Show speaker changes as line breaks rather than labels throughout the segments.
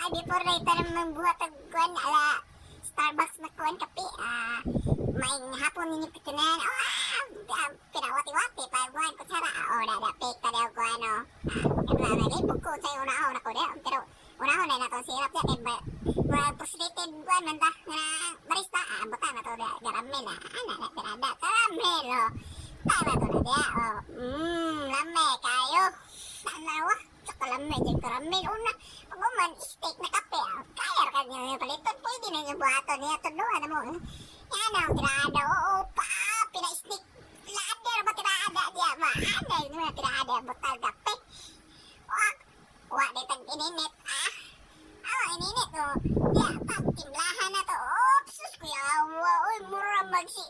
Before na ito naman buhat og kuan ala Starbucks na kuan kape. May hapon ninyo kitanan. Oh, pinawati-wati pa kuan kutsara. Oh, na na fake pa daw kuan oh. Ah, na ko sa una ko daw. Pero una na na to sirap ya kay ba mga frustrated kuan man ta nga barista, butang na to da caramel, ana na tirada caramel, oh. Tama to na diya, oh. Lame kayo. Tanawa, kalame jud caramel una. Pag man steak na kape, kaya ra kanyo yung paliton, pwede na yung buhaton niya tudloan na mo. Yan ang tirada, oo pa, pina-snake ladder ba tirada diya ba? Ana yung mga tirada butal kape. Wa, kuha di tag ininit, ah. Awa, ininit, oh. Diya, pag timlahan na to, oops, sus, kuya, awa, uy, mura mag si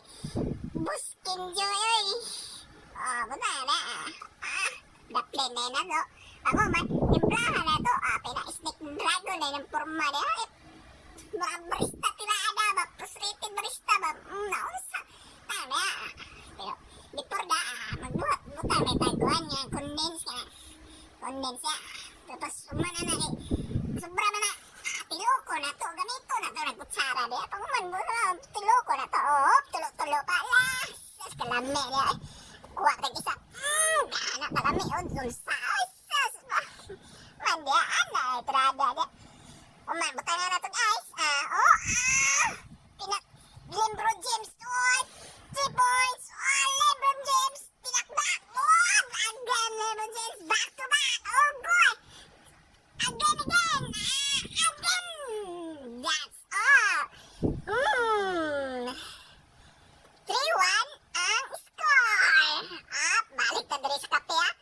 Buskin Joy, uy. Oh, buta na, ah. Ah, daplin na na to. Ako man, timplahan na to, pina-snake dragon na yung porma niya. Eh, mga barista tirada ba, frustrated barista ba, naunsa. Tama, ah. Pero, before da, magbuhat, buta may taguan nga, condense nga. Condense, ah. Tapos, umana na, eh, sobra man na, tiloko na to, gamito na to, nagkutsara diya. Pag uman, tiloko na to, oh, tulo-tulo pa, la, sus, kalame diya, eh. Kuha tag isa, gana, kalame, oh, dulsa, ay, sus, man diya, ana, eh, tirada diya. Uman, buta na na itong ice, oh, pinak, LeBron James, oh, 3 points, oh, LeBron James, tinakdak, oh, again, LeBron James, back to back, oh, good. Again, again, again. That's all. 3-1 ang score. Balik na diri sa kape, ah.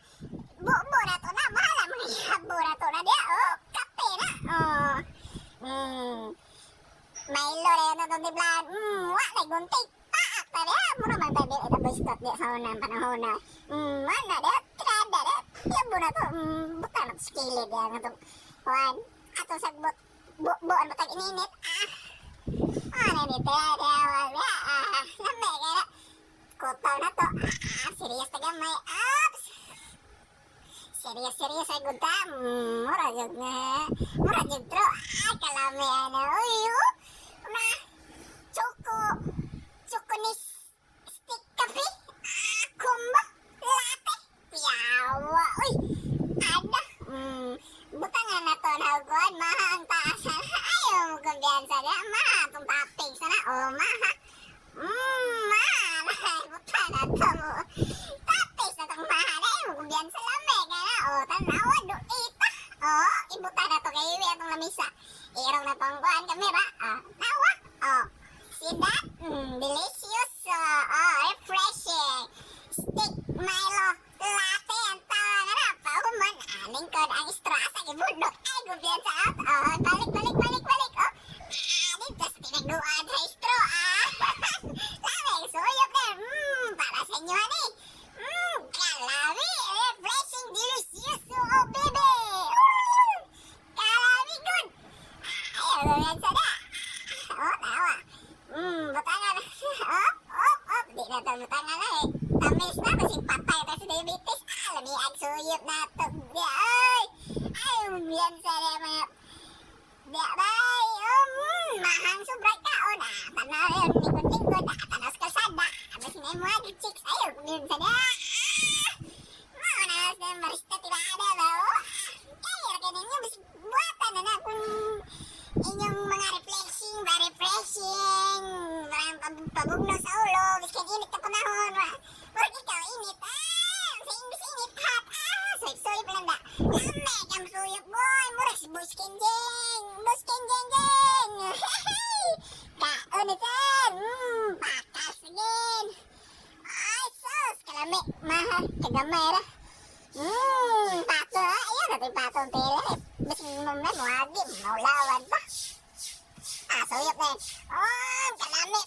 Bubo na to na. Bahala mga yabo na to na diya. Oh, kape na. Oh. Milo na yun na itong tiblaan. Wa na gunti. Paak ta diya. Mura man tayo ito boy scout diya sa unang panahon na. Wala diya. Tirada diya. Yabo na to. Buta na to sa kilid diya. Nga itong kuwan. Ato sagbot. Bubo, ano tag ininit. Ah. Ano ni tirada. Wala. Lamig na. Kutaw na to. Serious ta gamay. Ups. Serious, serious ay gud ta. Mura jud nga. Mura jud tro. Ay, kalami ano. Uy, oh. Na. Choco. Choconis. Stick kape. Kumba. Latte. Piyawa. Uy. Ada. Buta nga na to na kuan. Maha ang taas. Ayaw mo kumpiyansa niya. Maha itong toppings na. Oh, maha. Maha. Buta na to mo. Toppings na itong maha. Ayaw mo kumpiyansa lamig. Ano? Oh, tanawa. Duita. Oh, ibuta na to kay atong lamisa. Irong na tong kuan kamera. Ah, nawa. Oh. See that? Delicious. Oh, refreshing. Stick Milo latte ang tawag na. Pauman. Lingkod ang straw sa gibunok. Ay, kumpiyansa out. Oh, balik, balik, balik, balik. Oh, dito sa tinaguan sa straw. Lamig, suyop na. Para sa inyo, honey. Kalami. Refreshing, delicious. Oh, baby. Kalami, good. Ay, kumpiyansa na. Oh, tawa. Butangan. Oh, di na to butangan na eh. Tamis na, basig patay ta sa diabetes. Lami ang suyop na to. Ay, ay, yan sa mga Di bay, mahang sobra kaon. Tanaw yun, lingkod-lingkod. Tanaw sa kalsada. Basin ay mga chicks. Ayaw, yun sa niya. Mao na sa barista tirada ba, oh. Kaya ra ninyo, basig buhatan na na kung inyong mga refreshing ba, refreshing. Parang pabugno sa ulo, biskan init na panahon. Murag ikaw, init. Sa English, init, hot. Suyop-suyop lang da. Lamig ang suyop, boy. Murag si Buskin Jeng. Buskin Jeng Jeng. Kaon na dyan. Pakas again. Ay, sus. Kalami. Maha, kagamay ra. Pato. Ayan natin pato ang pila. Basin mo na, muagi. Maulawan pa. Suyop na yun. Oh, kalami.